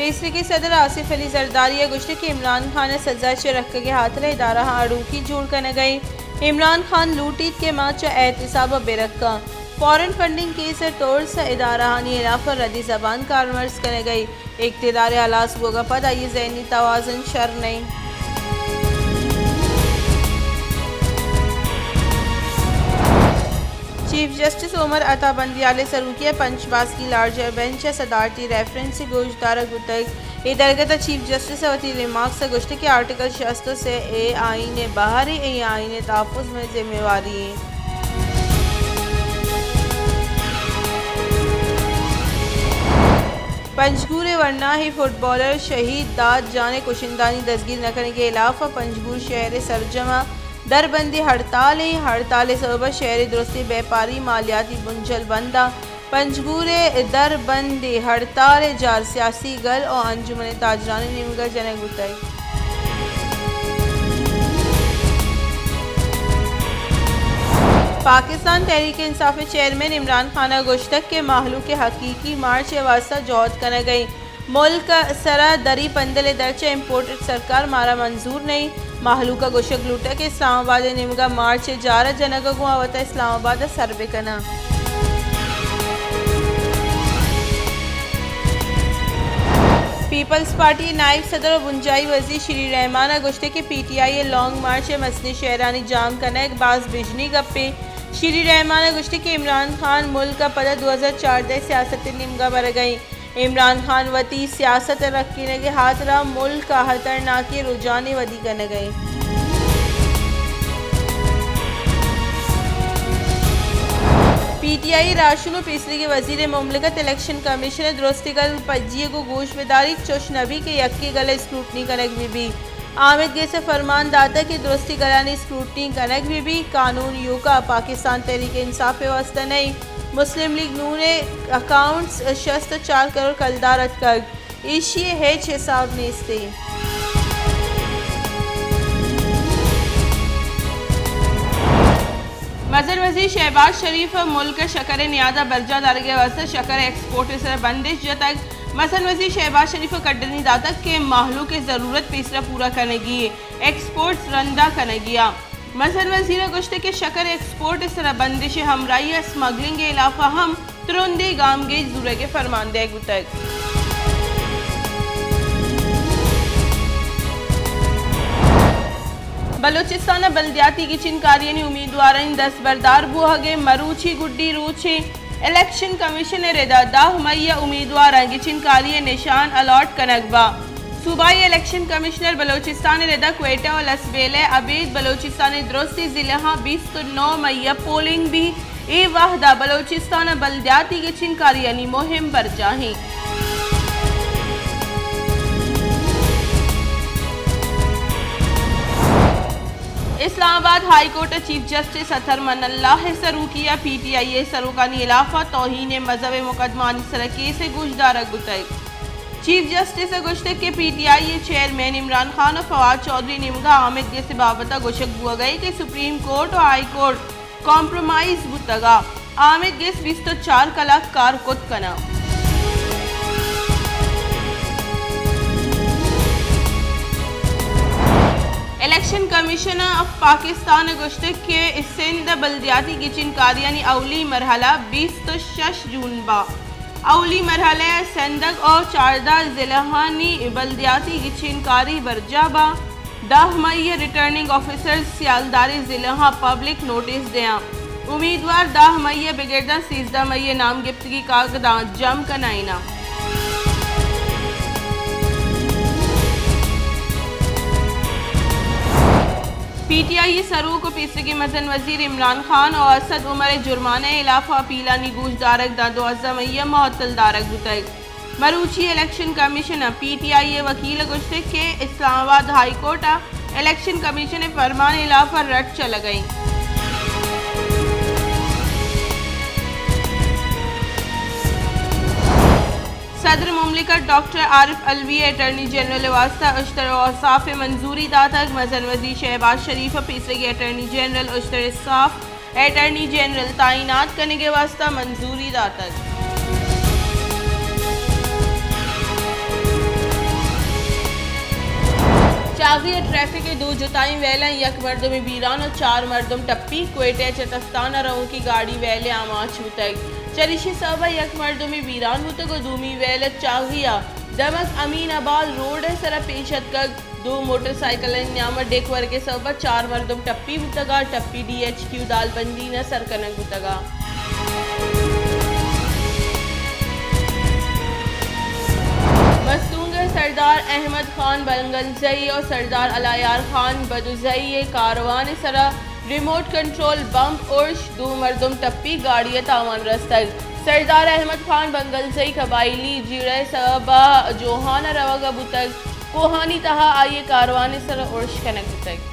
پیسریگیں صدر آصف علی زرداری ءَ گوشتگ کہ عمران خان ءِ سزا چہ رکگ ءِ ہاترا ادارہاں اڑوکی جوڑ کنگ ءَ اِنت۔ عمران خان لوٹیت کہ ما چہ احتساب ءَ بہ رکاں۔ فارن فنڈنگ کیس ءِ ترس ءَ ادارہانی ہلاف ءَ ردی زبان کارمرز کنگ ءَ اِنت۔ اقتدار ءِ ہلاس بوگ ءَ پد آئی ءِ ذہنی توازن شر نہ اِنت۔ چیف جسٹس عمر عطا بندیال ءِ سروکی ءَ پنچ باسکی لارجر بینچ ءَ صدارتی ریفرنس ءِ گوش دارگ بوتگ۔ اے درگت ءَ چیف جسٹس ءَ وتی ریمارکس ءَ گوشتگ کہ آرٹیکل شست ءُ سے اے آئین ءِ بہرے، اے آئین ءِ تحفظ مئے ذمہ واری اِنت۔ پنجگور ءِ ورناہی فٹبالر شہید داد جان ءِ کشندہانی دزگیر نہ کنگ ءِ ہلاف ءَ پنجگور شہر ءِ سرجم ءَ دربندی ہڑتال اِنت۔ ہڑتال ءِ سبب ءَ شہر ءِ درستیں بیپاری، مالیاتی بنجل بند اَنت۔ پنجگور ءِ دربندی ہڑتال ءِ جار سیاسی گل ءُ انجمن تاجرانی نیمگ ءَ جنگ بوتگ۔ پاکستان تحریک انصاف ءِ چیئرمین عمران خان ءَ گوشتگ کہ مہلوک ءِ حقیقی مارچ ءِ واستہ جہد کنگ ءَ اِنت۔ ملک ءِ سرا دری پندل ءِ درچ ءَ امپورٹڈ سرکار مارا منظور نہ اِنت۔ مہلوک ءَ گوشگ لوٹگ کہ اسلام آباد ءِ نیمگ ءَ مارچ ءِ جار ءَ جنگ ءَ گوں آ وت ءَ اسلام آباد ءَ سر بہ کن اَنت۔ پیپلز پارٹی ءِ نائب صدر ءُ بنجاہی وزیر شیری رحمان ءَ گوشتگ کہ پی ٹی آئی ءِ لانگ مارچ ءِ مزنیں شہرانی جام کنگ باز بژنی گپے۔ شیری رحمان ءَ گوشتگ کہ عمران خان ملک ءَ پدا دو ہزار چاردہ ءِ سیاست ءِ نیمگ ءَ برگ ءَ اِنت۔ عمران خان وتی سیاست ءِ رکینگ ءِ ہاترا ملک ءَ ہترناکیں رجحانے ودی کنگ ءَ اِنت۔ پی ٹی آئی ءِ راہشون ءُ پیسریگیں وزیر مملکت الیکشن کمیشن ءِ درستیں گل پجی ءَ گوں گوش بداریت، چوش نہ بیت کہ یکیں گل ءِ اسکروٹنی کنگ بہ بیت۔ آمید گس ءَ فرمان داتگ کہ درستیں گلانی اسکروٹنی کنگ بہ بیت۔ قانون ایوک ءَ پاکستان تحریک انصاف ءِ واستہ نہ اِنت۔ مسلم لیگ نون ءِ اکاؤنٹس ءَ شست ءُ چار کروڑ کلدار اتکگ، ایشی ءِ ہچ حساب نیست اِنت۔ مزن وزیر شہباز شریف ءَ ملک ءَ شکر ءِ نیاد ءَ برجاہ دارگ ءِ واستہ شکر ایکسپورٹ ءِ سر ءَ بندش جتگ۔ مزن وزیر شہباز شریف ءَ کڈنی داتگ کہ مہلوک ءِ ضرورت پیسرا پورا کنگی اِنت، ایکسپورٹس رندا کنگی اَنت۔ مزن وزیر ءَ گوشتگ کہ شکر ایکسپورٹ ءِ سر ءَ بندش ءِ ہمراہی ءَ اسمگلنگ ءِ ہلاف ءَ ہم ترندیں گامگیج زورگ ءِ فرمان دئیگ بوتگ۔ بلوچستان ءَ بلدیاتی گچین کاریانی امیدوارانی دست بردار بوہگ ءِ مروچی گڈی روچ اِنت۔ الیکشن کمیشن ءِ ردا دہ مئی ءَ امیدواراں گچین کاری ءِ نشان الاٹ کنگ بنت۔ صوبائی الیکشن کمشنر بلوچستان ءِ ردا کوئٹہ ءُ لسبیلہ ءَ ابید بلوچستان ءِ درستیں ضلعہاں بیست ءُ نو مئی ءَ پولنگ بیت۔ اے وہد ءَ بلوچستان ءَ بلدیاتی گچین کاریانی مہم برجاہ اِنت۔ اسلام آباد ہائی کورٹ ءِ چیف جسٹس اطہر من اللہ ءِ سروکی ءَ پی ٹی آئی ءِ سروکانی ہلاف ءَ توہین مذہب ءِ مقدمہانی سر ءَ کیسے گوشدارگ بوتگ۔ چیف جسٹس ءَ گوشتگ کہ پی ٹی آئی ءِ چیئرمین عمران خان ءُ فواد چوہدری نیمگ ءَ آمید گس ءِ بابت ءَ گوشگ بوہگ ءَ کہ سپریم کورٹ ءُ ہائی کورٹ کمپرومائز بوتگ ءُ آمید گس بیست ءُ چار کلاک کار کت کناں۔ الیکشن کمیشن آف پاکستان ءَ گوشتگ کہ سندھ ءِ بلدیاتی گچین کاریانی اولی مرحلہ بیست ءُ شش جون با۔ اولی مرحلہ ءِ سندگ ءُ چاردہ ضلعانی بلدیاتی گچین کاری برجاہ باں۔ دہ مئی ءَ ریٹرننگ آفیسرز سیالداریں ضلعاں پبلک نوٹس دیاں۔ امیدوار دہ مئی ءَ بگرداں سیزدہ مئی ءَ نام گپتگی کاگداں جم کنائیناں۔ پی ٹی آئی ءِ سروک ءُ پیسریگیں مزن وزیر عمران خان ءُ اسد عمر ءِ جرمانہ ءِ ہلاف ءَ اپیلانی گوشدارگ داں دوازدہ مئی ءَ معطل دارگ بوتگ۔ مروچی الیکشن کمیشن ءِ پی ٹی آئی ءِ وکیل ءَ گوشتگ کہ اسلام آباد ہائی کورٹ ءَ الیکشن کمیشن ءِ فرمان ءِ ہلاف ءَ رٹ چلگ ءَ اِنت۔ صدر مملکت ڈاکٹر عارف علوی ءَ اٹارنی جنرل ءِ واستہ اشتر اوصاف ءِ منظوری داتگ۔ مزن وزیر شہباز شریف ءَ پیسریگیں اٹارنی جنرل اشتر اوصاف اٹارنی جنرل تعینات کنگ ءِ واستہ منظوری داتگ۔ چاغی ء ٹریفک ء دو جتائیں ویلاں یک مردمے بیران ء چار مردم ٹپی، کوئٹہ ء چتستان ء روکی گاڑی ویل ء آماچ بوتگ۔ چریشی سبب ء یک مردمے بیران بوتگ ء دومی ویل ء چاغی ء دمگ امین آباد روڈ ء سر ء پیش اتکگ۔ دو موٹر سائیکلانی نیام ء ڈیک ورگ ء سبب ء چار مردم ٹپی بوتگ ء ٹپی ڈی ایچ کیو دالبندین ء سر کنگ بوتگ ء۔ مستونگ ء سردار احمد خان بنگلزئی ء سردار الیار خان بدوزئی ء کاروان ء سرا ریموٹ کنٹرول بمب ارش، دو مردم ٹپی، گاڑی ء تاوان رستگ۔ سردار احمد خان بنگلزئی قبائلی جیڑہ ء سبب ء جوہان ء روگ ء بوتگ، کوہانی تہا آئی ء کاروان ء سرا ارش کنگ بوتگ۔